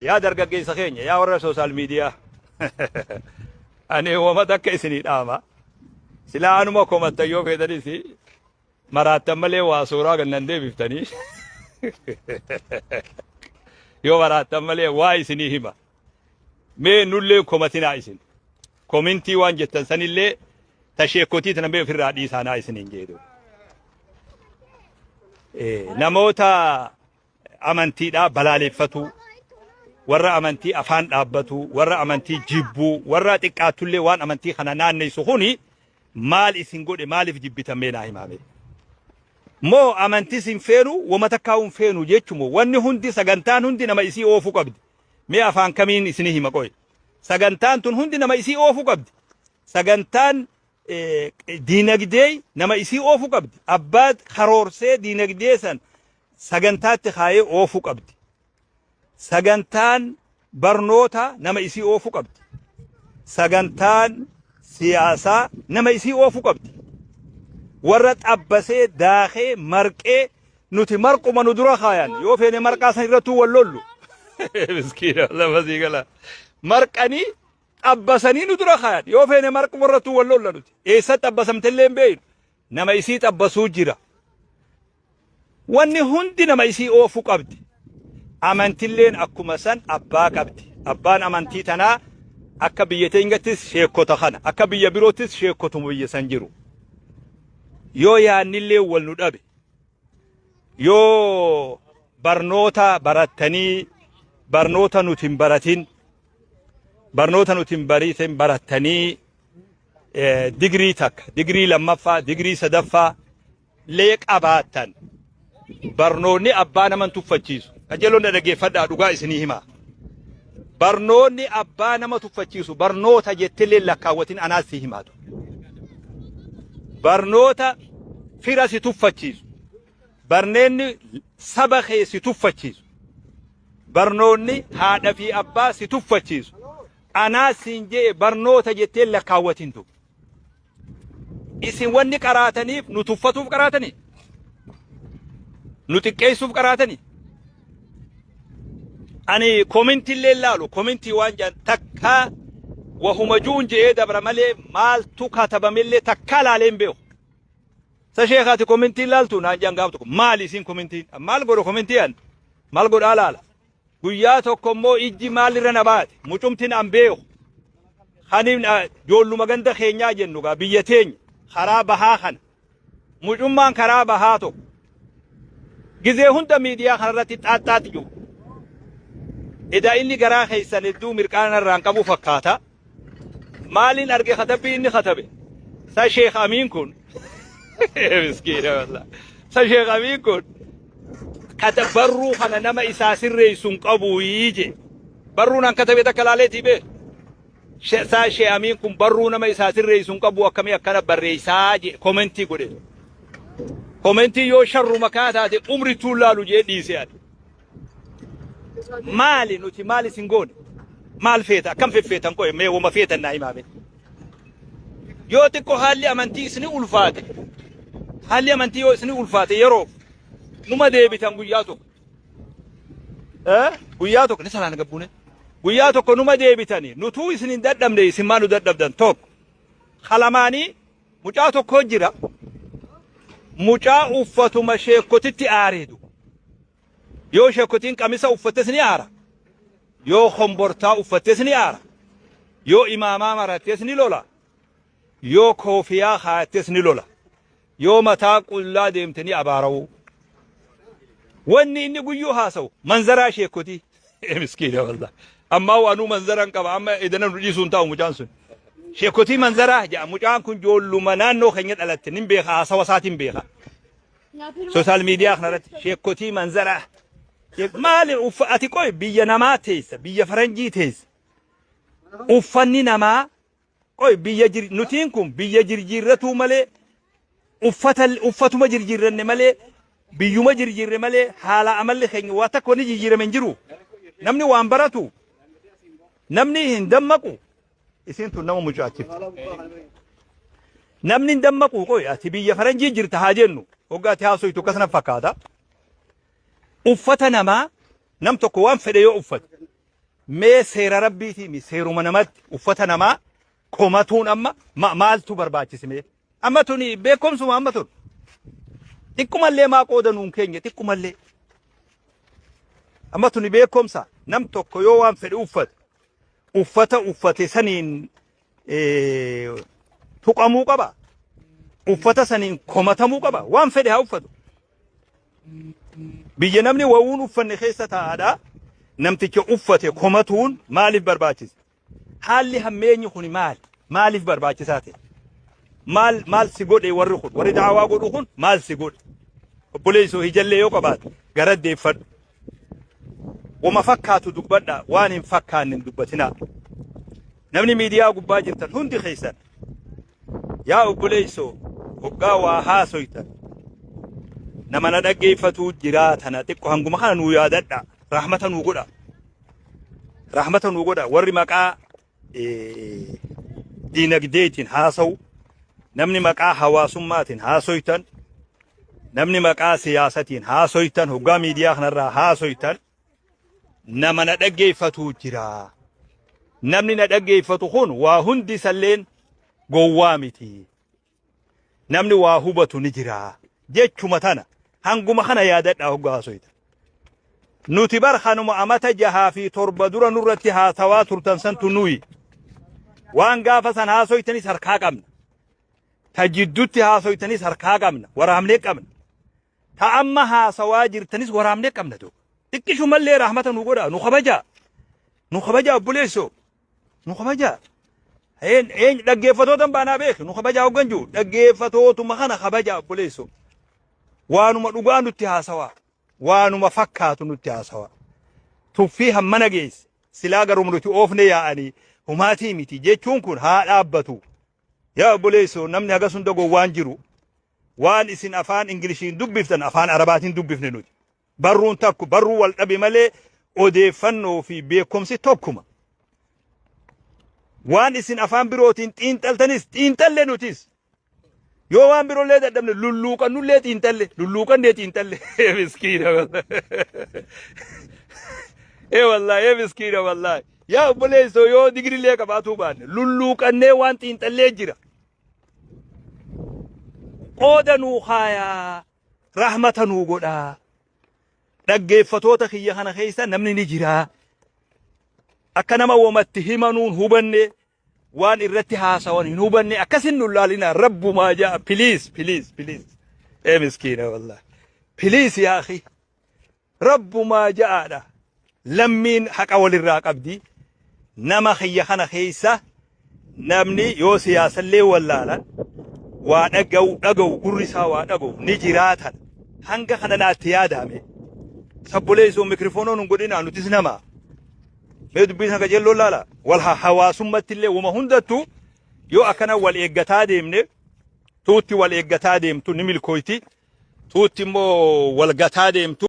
Yaa dargaggeessa keenya, yaa warra social media, ani wama takka isinii dhaama. Silaa anuma komattan yoo feetanis maraattan malee waa suuraa gannan deebiftanii. Yoo maraattan malee waa isinii hima. Mee nullee komatinaa isin. Komintii waan jettan sanillee ta sheekotii tana mee ofirraa dhiisaa naa isiniin jeedu. Namoota amantiidhaa balaaleeffatuu, warra amantii afaan dhaabbatuu, warra amantii jibbuu, warra xiqqaattullee waan amantii kana naanneessu kuni maal isin godhe maaliif jibbitan mee naa himaa mee. Moo amantis hin feenu wama takkaa hin feenu jechumoo wanni hundi sagantaan hundi nama isii oofuu qabdi. Mee afaan kamiin isinii hima qoy. Sagantaan tun hundi nama isii oofuu qabdi. Sagantaan diinagdee nama isii oofuu qabdi. Abbaa karoorsee diinagdee san sagantaatti kaayee oofuu qabdi. Sagantaan barnoota nama isii oofuu qabdi. Sagantaan siyaasaa nama isii oofuu qabdi. Warra xabbasee daakee marqee nuti marquma nu dura kaayan yoo feene marqaa san irrattuu wal lollu. Miskiina lafa sii gala. Marqanii xabbasanii nu dura kaayan yoo feene marquma irrattuu wal lolla nuti. Eessa xabbasamtellee hin beeknu. Nama isii xabbasuu jira. Wanni hundi nama isii oofu qabdi. Amantilleen akkuma san abbaa qabdi. Abbaan amantii tanaa akka biyya teenyattis sheekkota kana, akka biyya biroottis sheekkotuma biyya san jiru. Yoo yaannillee wal nu dhabe, yoo barnoota barattanii barnoota nuti hin baratin, barnoota nuti hin baritin barattanii digirii takka, digirii lammaffaa, digirii sadaffaa lee qabaattan barnoonni abbaa nama hin tuffachiisu. Qajeeloon na dhaggeeffadhaa dhugaa isinii himaa. Barnoonni abbaa nama tuffachiisu barnoota jettillee lakkaawwatin anaas si himaatu. Barnoota fira si tuffachiisu. Barneenni saba kee si tuffachiisu. Barnoonni haadha fi abbaa si tuffachiisu. Anaas siin je'e barnoota jettee lakkaawwatin tu. Isin wanni qaraataniif nu tuffatuuf qaraatanii? Nu xiqqeessuuf qaraatanii? Ani komintii illee laalu komintii waan jedhan takkaa wahuma ju'uun je'ee dabra malee maaltu katabamillee takkaa laalee hin beeku. Sa sheekaati komintii laaltu naan jedhan gaaf tokko maali isin komintiin maal godhu komintii an maal godhaa laala. Guyyaa tokko immoo ijji maalirra na baate mucumtin an beeku kanin joolluma ganda keenyaa jennu gaa biyya teenya karaa bahaa kana mucummaan karaa bahaa tokko gizee hunda miidiyaa kanarratti xaaxxaaxi jiru. Edaa inni garaa keessan hedduu mirqaana irraan qabu fakkaata. Maaliin arge katabbii inni katabe? Sa Sheekh Amiin kun miskiina wallah. Sa Sheekh Amiin kun kata barruu kana nama isaa sirreessu hin qabu je. Barruun an katabe takka laaleetii bee. Sa Sheekh Amiin kun barruu nama isaa sirreessu hin qabu akkamii akkana barreessaa je komentii godhe. Komentii yoo sharruma kaa taate umrituu laalu jee dhiise ani. Maali nuti maal isin goone? Maal feeta? Akkam feffeetan qoye mee woma feetan naa himaa mee. Yoo xiqqoo haalli amantii isini ulfaate haalli amantii yoo isini ulfaate yeroof numa deebitan guyyaa tokko. Eh? Guyyaa tokko ni salaan gabbuune. Guyyaa tokko numa deebitani nutuu isin hin dadhabne isin maa nu dadhabdan tokko. Kalamaanii mucaa tokko jira. Mucaa uffatuma sheekkotitti aareedu. Yoo sheekotiin qamisa uffattes ni aara. Yoo kombortaa uffattes ni aara. Yoo imaamaa marattes ni lola. Yoo koofiyaa kaayattes ni lola. Yoo mataa qullaa deemte ni abaara'u. Wanni inni guyyuu haasawu manzaraa sheekotii. Miskiina wallah. Ammaa waanuu manzaraan qaba amma edana nu dhiisuun taa'u mucaan sun. Sheekotii manzaraa jedha mucaan kun joolluma naannoo keenya dhalatte nin beeka haasawa isaatiin beeka. Social media kanarratti sheekkotii manzaraa. Maali uffa ati qoy biyya namaa teessa biyya faranjii teessa. Uffanni namaa qoy biyya jir nutiin kun biyya jirjiirratuu malee uffata uffatuma jirjiirranne malee biyyuma jirjiirre malee haala amalli keenya waa takka wanni jijjiirame hin jiru. Namni waan baratu namni hin dammaqu. Isiin tun nama mucaachifti. Namni hin dammaqu qoy ati biyya faranjii jirta haa jennu. Hoggaa ati haasoytu akkas na fakkaata. Uffata namaa nam tokko waan fedhe yoo uffate. Mee seera rabbiitiimi seeruma namatti uffata namaa komatuun amma maaltu barbaachise mee? Amma tuni beekumsuma amma tun. Xiqqumallee maa qooda nuun keenya xiqqumallee. Amma tuni beekumsa nam tokko yoo waan fedhe uffate uffata uffate saniin tuqamuu qaba. Uffata saniin komatamuu qaba. Waan fedhe haa uffatu. Biyya namni wawuun uffanne keessa taa'aadha. Namticha uffate komatuun maaliif barbaachise? Haalli hammeenyi kun maali? Maaliif barbaachisaa ta'e? Maal maal si godhe warri kun? Warri da'awaa godhu kun maal si godhe? Obboleessoo hijallee yoo qabaate gara deeffadhu. Wama fakkaatu dubbadha waan hin fakkaanne hin dubbatinaa. Namni miidiyaa gubbaa jirtan hundi keessan yaa obboleessoo hoggaa waa haasoytan nama na dhaggeeffatuu jiraa tana xiqqo hanguma kana nuu yaadadha rahmata nuu godha rahmata nuu godha warri maqaa diinagdeetiin haasawu namni maqaa hawaasummaatiin haasoytan namni maqaa siyaasatiin haasoytan hoggaa miidiyaa kanarraa haasoytan nama na dhaggeeffatuu jira. Namni na dhaggeeffatu kun waa hundi isalleen gowwaa miti. Namni waa hubatu ni jira. Jechuma tana hanguma kana yaadadhaa hoggaa haasoytan. Nuti bar kanuma amata jahaa fi torba dura nurratti haasawaa turtan santu nuyi. Waan gaafa san haasoytanis harkaa qabna. Ta jidduutti haasoytanis harkaa qabna. Waraabnee qabna. Ta amma haasawaa jirtanis waraabnee qabna duuba. Xiqqishumallee rahmata nu godhaa nu kabajaa. Nu kabajaa obboleessoo. Nu kabajaa. Een een dhaggeeffatootan baanaa beeki nu kabajaa hoggan jiru dhaggeeffatootuma kana kabajaa obboleessoo. Waanuma dhugaa nutti haasawaa. Waanuma fakkaatu nutti haasawaa. Tuffii hammana geesse. Silaa garuma nuti oofne yaa'anii humaatii miti jechuun kun haa dhaabbatu. Yaa obboleessoo namni hagas hunda gowwaan jiru waan isin afaan Ingiliishiin dubbiftan afaan Arabaatiin dubbifne nuti. Barruun takku barruu wal dhabe malee odeeffannoo fi beekumsi tokkuma. Waan isin afaan birootiin xiinxaltanis xiinxalle nutis. Yoo waan biroollee dadhabne lulluuqannullee xiinxalle lulluuqannee xiinxalle. Ee miskiina wallahi. Ee wallahi ee miskiina wallahi. Yaa obboleessoo yoo digrillee qabaatuu baanne lulluuqannee waan xiinxallee jira. Qooda nuu kaayaa rahmata nuu godhaa. Dhaggeeffatoota kiyya kana keessa namni ni jira. Akka nama wamatti himanuun hubanne waan irratti haasawan hin hubanne akkasin nu laalina rabbumaa ja'a please please please ee miskiina wallahi please yaa akhi rabbumaa ja'aadha lammiin haqa walirraa qabdi nama kiyya kana keessa namni yoo siyaasallee wallaalan waa dhaga'u dhaga'u gurri isaa waa dhaga'u ni jiraatan hanga kana naatti yaadame sabboleessoo mikirifoonoon hin godhinaa nutis nama Mee dubbii sana qajeelloo laala. Wal hawaasummatti illee wama hundattuu yoo akkana wal eeggataa deemne tuutti wal eeggataa deemtu ni milkooyti. Tuutti immoo wal gataa deemtu.